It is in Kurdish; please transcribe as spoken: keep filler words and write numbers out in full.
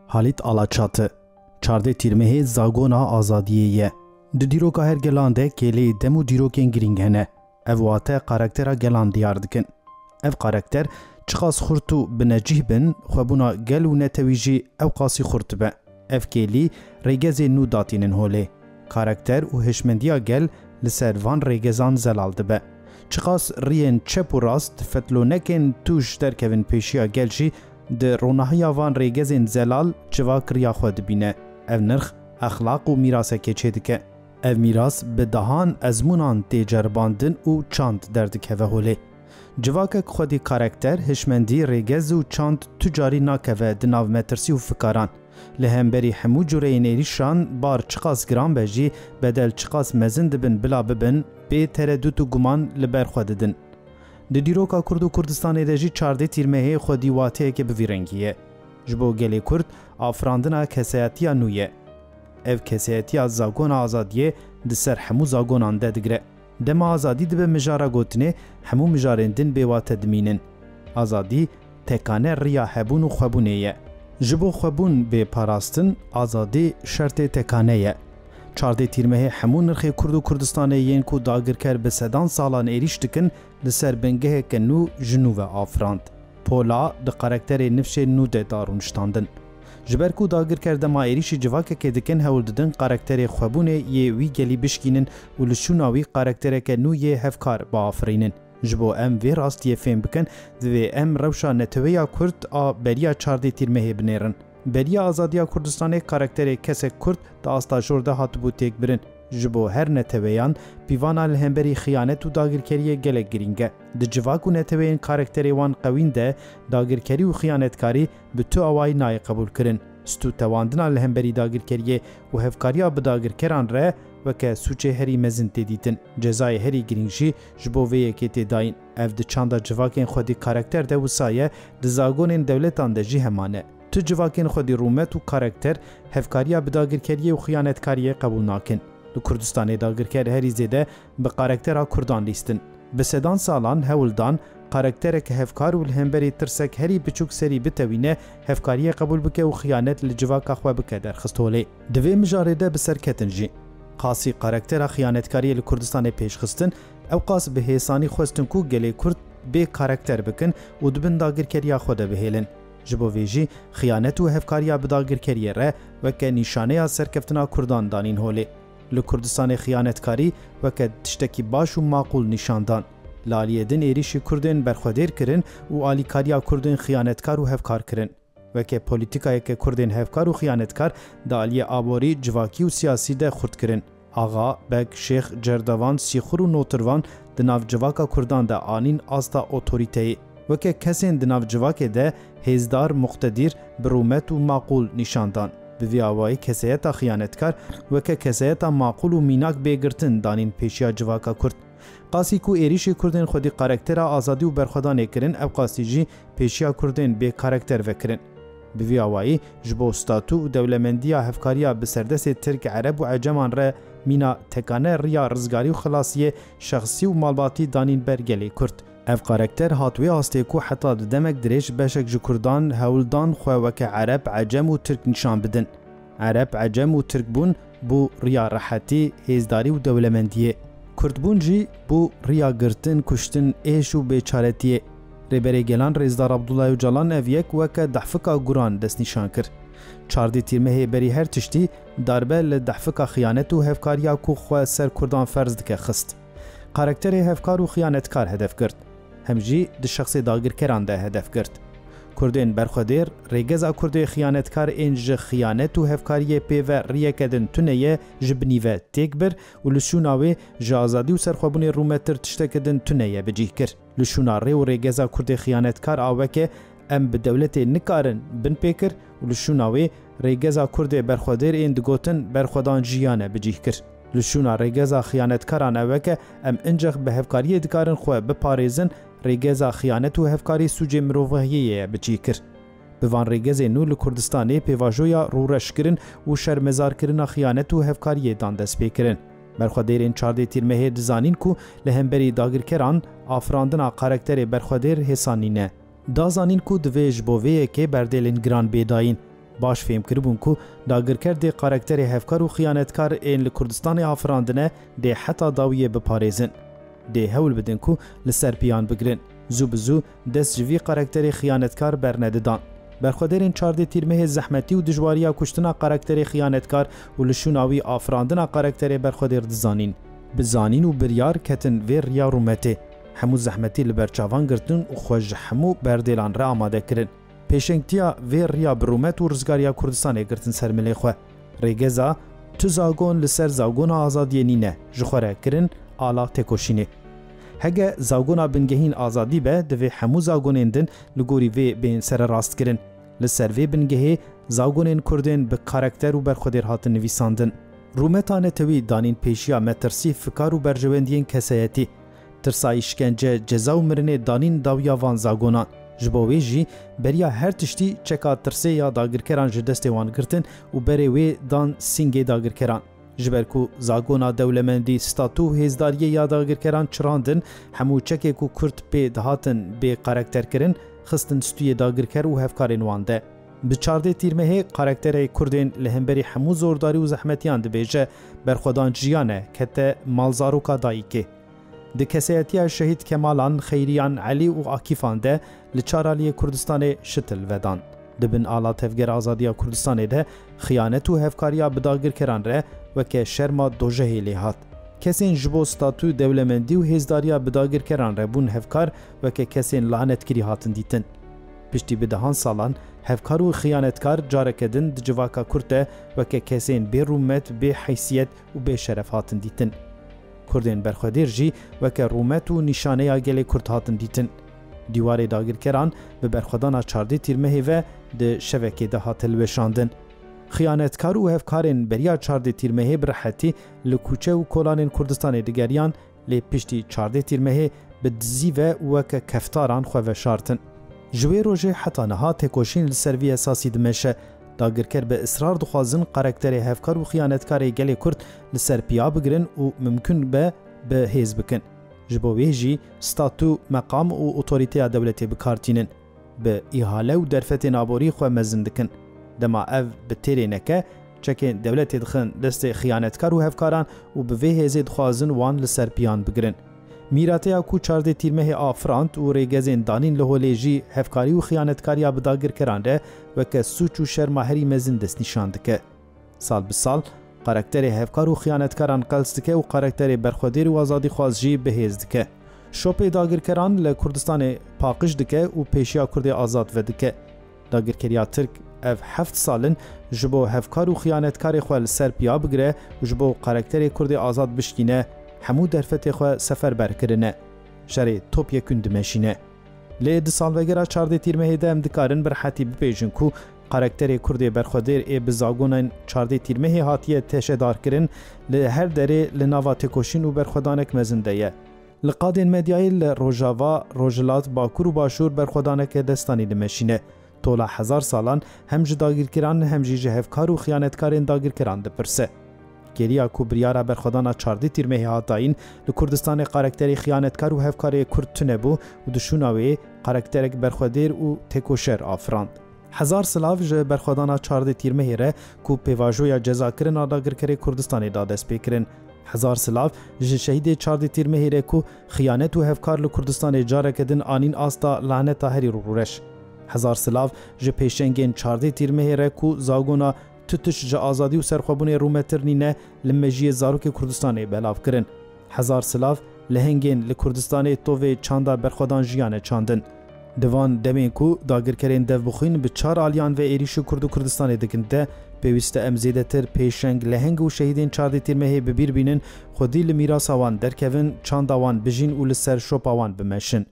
Halît Alaçatı, çardeh Tîrmehê zagona azadiyê ye. Di dîroka her gelan de kêleyê dem û dîrokên girîng hene. Ev wate karaktera gelan diyar dikin. Ev karakter çiqas xurt û binecih bin, xwebûna gel û netewî jî ewqasî xurt dibe. Ev kêlî rêgezên nû datînin holê. Karakter û hişmendiya gel li ser van rêgezan zelal dibe. Çiqas riyên çep û rast fetlonekên tûj derkevin pêşiya gel jî di ronahiya van rêgezên zelal civak riya xwe dibîne. Ev nirx exlaq û mîrasekê çêdike. Ev mîras bi dehan ezmûnan tê ceribandin û çand derdikeve holê. Civakek xwedî karakter, hişmendî, rêgez û çand tu carî nakeve di nav metirsî û fikaran. Li hemberî hemû cureyên êrîşan bar çiqas giran be jî, bedel çiqas mezin dibin bila bibin, bê teredût û guman li ber xwe didin. Di dîroka Kurd û Kurdistanê de jî çardeh Tîrmehê xwedî wateyeke bi vî rengî ye. Ji bo gelê Kurd afirandina kesayetiya nû ye. Ev kesayetiya zagona azadiyê di ser hemû zagonan de digire. Dema azadî dibe mijara gotinê, hemû mijarên din bêwate dimînin. Azadî tekane riya hebûn û xwebûnê ye. Ji bo xwebûn bê parastin, azadî şertê tekane ye. Çardeh Tîrmehê hemû nirxê Kurd û Kurdistanê yên ku dagirker bi sedan salan êrîş dikin, li ser bingeheke nû ji nû ve afirand. Pola di karakterê nifşên nû de da rûniştandin. Ji ber ku dagirker dema êrîşî civakekê dikin, hewl didin karakterê xwebûnê yê wî gelî bişkînin û li şûna wî karaktereke nû yê hevkar biafirînin. Ji bo em vê rastiyê fêm bikin, divê em rewşa neteweya Kurd a beriya çardeh Tîrmehê binêrin. Beriya azadiya Kurdistanê karakterê kesek Kurd di asta jor de hatibû têkbirin. Ji bo her neteweyan, pîvana li hemberî xiyanet û dagirkeriyê gelek girîng e. Di civak û neteweyên karakterê wan qewîn de, dagirkerî û xiyanetkarî bi tu awayî nayê qebûlkirin. Stûtewandina li hemberî dagirkeriyê û hevkariya bi dagirkeran re weke sûcê herî mezin tê dîtin. Cezayê herî girîng jî ji bo vê yekê tê dayîn. Ev di çanda civakên xwedî karakter de wisa ye, di zagonên dewletan de jî heman e. Tu civakên xwedî rûmet û karakter, hevkariya bi dagirkeriyê û xiyanetkariyê qebûl nakin. Li Kurdistanê dagirker herî zêde bi karaktera Kurdan lîstin. Bi sedan salan hewl dan karakterek hevkar û li hemberî tirsek herî biçûk serî bitewîne, hevkariyê qebûl bike û xiyanet li civaka xwe bike derxist holê. Di vê mijarê de bi ser ketin jî. Qasî karaktera xiyanetkariyê li Kurdistanê pêş xistin, ewqas bi hêsanî xwestin ku gelê Kurd bê karakter bikin û di bin dagirkeriya xwe de bihêlin. Ji bo vê jî xiyanet û hevkariya bi dagirkeriyê re weke nîşaneya serkeftina Kurdan danîn holê. Li Kurdistanê xiyanetkarî weke tiştekî baş û maqûl nîşan dan. Li aliyê din êrîşî Kurdên berxwedêr kirin û alîkariya Kurdên xiyanetkar û hevkar kirin. Weke polîtîkayeke Kurdên hevkar û xiyanetkar di aliyê aborî, civakî û siyasî de xurt kirin. Axa, beg, şêx, cerdevan, sîxur û notirvan di nav civaka Kurdan de anîn asta otorîteyê. Weke kesên di nav civakê de hêzdar, muqtedîr, bi rûmet û maqûl nîşan dan. Bi vî awayî kesayeta xiyanetkar weke kesayeta maqûl û mînak bê girtin danîn pêşiya civaka Kurd. Qasî ku êrîşê Kurdên xwedî karaktera azadî û berxwedanê kirin, ewqasî jî pêşiya Kurdên bê karakter vekirin. Bi vî awayî, ji bo statû û dewlemendiya hevkariya bi serdestê Tirk, Ereb û Eceman re mîna tekane riya rizgarî û xilasiyê şexsî û malbatî danîn ber gelê Kurd. Ev karakter hat wê astê ku heta di demek dirêj beşek ji Kurdan hewl dan xwe weke Ereb, Ecem û Tirk nîşan bidin. Ereb, Ecem û Tirk bûn bû riya rehetî, hêzdarî û dewlemendiyê. Kurdbûn jî bû riya girtin, kuştin, êş û bêçaretiyê. Rêberê Gelan Rêzdar Abdullah Ocalan ev yek weke dehfika guran destnîşan kir. Çardê Tîrmehê berî her tiştî darbe li dehfika xiyanet û hevkariya ku xwe ser Kurdan ferz dike xist. Karakterê hevkar û xiyanetkar hedef girt. Hem jî di şexsê dagirkeran de hedef girt. Kurdên berxwedêr, rêgeza Kurdê xiyanetkar ên ji xiyanet û hevkariyê pê ve riyeke din tune ye, ji binî ve têk bir û li şûna wê ji azadî û serxwebûnê rûmettir tişteke din tune ye bi cih kir. Li şûna rê û rêgeza Kurdê xiyanetkar a weke em bi dewletê nikarin bin pê kir û li şûna wê rêgeza Kurdê berxwedêr ên digotin berxwedan jiyan e bi cih kir. Li şûna rêgeza xiyanetkaran e weke em incex bi hevkariyê dikarin xwe biparêzin, rêgeza xiyanet û hevkarî sûcê mirovahiyê ye bi cih kir. Bi van rêgezên nû li Kurdistanê pêvajoya rûreşkirin û şermezarkirina xiyanet û hevkariyê dan destpêkirin. Berxwedêrên çardê Tîrmehê dizanîn ku li hemberî dagirkeran afirandina karakterê berxwedêr hêsan nîne. Da zanîn ku divê ji bo vê yekê berdêlên giran bê dayîn. Baş fêm kiribûn ku dagirker dê karakterê hevkar û xiyanetkar ên li Kurdistanê afirandine dê heta dawiyê biparêzin. Dê hewl bidin ku li ser piyan bigirin. Zû bi zû dest ji vî karakterê xiyanetkar bernedidan. Berxwedêrên çardê tîrmehê zehmetî û dijwariya kuştina karakterê xiyanetkar û li şûna wî afirandina karakterê berxwedêr dizanîn. Bi zanîn û biryar ketin vê riya rûmetê. Hemû zehmetî li ber çavan girtin û xwe ji hemû berdêlan re amade kirin. Pêşengtiya vê riya bi rûmet û rizgariya Kurdistanê girtin ser milê xwe. Rêgeza tu zagon li ser zagona azadiyê nîne, ji xwe re kirin ala têkoşînê. Hege zagona bingehîn azadî be, divê hemû zagonên din li gorî vê bên sererastkirin. Li ser vê bingehê zagonên Kurdên bi karakter û berxwedêr hatin nivîsandin. Rûmeta netewî danîn pêşiya metirsî fikar û berjewendiyên kesayetî. Tirsa îşkence, ceza û mirinê danîn dawiya van zagonan. Ji bo wê jî beriya her tiştî çeka tirsê ya dagirkeran ji destê wan girtin û berê wê dan sîngê dagirkeran. Ji ber ku zagona dewlemendî, statû û hêzdariyê ya dagirkeran çirandin, hemû çekê ku Kurd pê dihatin bê karakterkirin, xistin stûyê dagirker û hevkarên wan de. Bi çardê tîrmehê karakterê Kurdên li hemberî hemû zordarî û zehmetiyan dibêje, berxwedan jiyan e, kete malzaroka dayikê. Di kesayetiya şehîd Kemalan, Xeyriyan, Elî û Akîfan de li çar aliyê Kurdistanê şitil vedan. Di bin ala Tevgera Azadiya Kurdistanê de xiyanet û hevkariya bi dagirkeran re weke şerma dojehê lê hat. Kesên ji bo statû, dewlemendî û hêzdariya bi dagirkeran re bûn hevkar weke kesên lanetkirî hatin dîtin. Piştî bi dehan salan hevkar û xiyanetkar careke din di civaka Kurd de weke kesên bê rûmet, bê heysiyet û bê şeref hatin dîtin. Kurdên berxwedêr jî weke rûmet û nîşaneya gelê Kurd hatin dîtin. Dîwarê dagirkeran bi berxwedana çardê tîrmehê ve di şevekê de hat hilweşandin. Xiyanetkar û hevkarên beriya çardê tîrmehê bi rehetî li kûçe û kolanên Kurdistanê digeriyan, lê piştî çardê tîrmehê bi dizî ve û weke keftaran xwe veşartin. Ji wê rojê heta niha têkoşîn li ser vî esasî dimeşe. Dagirker bi israr dixwazin karakterê hevkar û xiyanetkarê gelê Kurd li ser piya bigirin û mimkun be bi hêz bikin. Ji bo wê jî statû, meqam û otorîteya dewletê bi kar tînin. Bi îhale û derfetên aborî xwe mezin dikin. Dema ev bi têrê neke, çekên dewletê dixin destê xiyanetkar û hevkaran û bi vê hêzê dixwazin wan li ser piyan bigirin. Mîrateya ku çardê tîrmehê afirand û rêgezên danîn li holê jî hevkarî û xiyanetkariya bi dagirkeran re weke sûc û şerma herî mezin destnîşan dike. Sal bi sal, karakterê hevkar û xiyanetkaran qels dike û karakterê berxwedêr û azadîxwaz jî bi hêz dike. Şopê dagirkeran li Kurdistanê paqij dike û pêşiya Kurdê azad vedike. Dagirkeriya Tirk ev heft sal in ji bo hevkar û xiyanetkarê xwe li ser piya bigire û ji bo karakterê Kurdê azad bişkîne, hemû derfetê xwe seferber kirine. Şerê topyekûn dimeşîne. Lê di salvegera çardê tîrmehê de em dikarin bi rehetî bibêjin ku karakterê Kurdê berxwedêr ê bi zagonên çardê tîrmehê hatiye teşedarkirin, li her derê li nava têkoşîn û berxwedanek mezin de ye. Li qadên medyayê li Rojava, Rojhilat, Bakur û Başûr berxwedaneke destanî dimeşîne. Tola hezar salan hem ji dagirkiran hem jî ji hevkar û xiyanetkarên dagirkiran dipirse. Kêliya ku biryara berxwedana çardê tîrmehê hat dayîn, li Kurdistanê karakterê xiyanetkar û hevkarê Kurd tune bû û di şûna wê karakterek berxwedêr û têkoşer afirand. Hezar silav ji berxwedana çardê tîrmehê re ku pêvajoya cezakirina dagirkerê Kurdistanê da destpêkirin. Hezar silav ji şehîdê çardê tîrmehê re ku xiyanet û hevkar li Kurdistanê careke din anîn asta laneta herî rûreş. Hezar silav ji pêşengên çardê tîrmehê re ku zagona tu tişt ji azadî û serxwebûnê rûmetir nîne li mejiyê zarokê Kurdistanê belav kirin. Hezar silav lehengên li Kurdistanê tovê çanda berxwedan jiyane çandin. Di van demên ku dagirkerên devbixwîn bi çar aliyan ve êrîşî Kurd û Kurdistanê dikin de, pêwîst e em zêdetir pêşeng, leheng û şehîdên çardê tîrmehê bi bîr bînin, xwedî li mîrasa wan derkevin, çanda wan bijîn û li ser şopa wan bimeşin.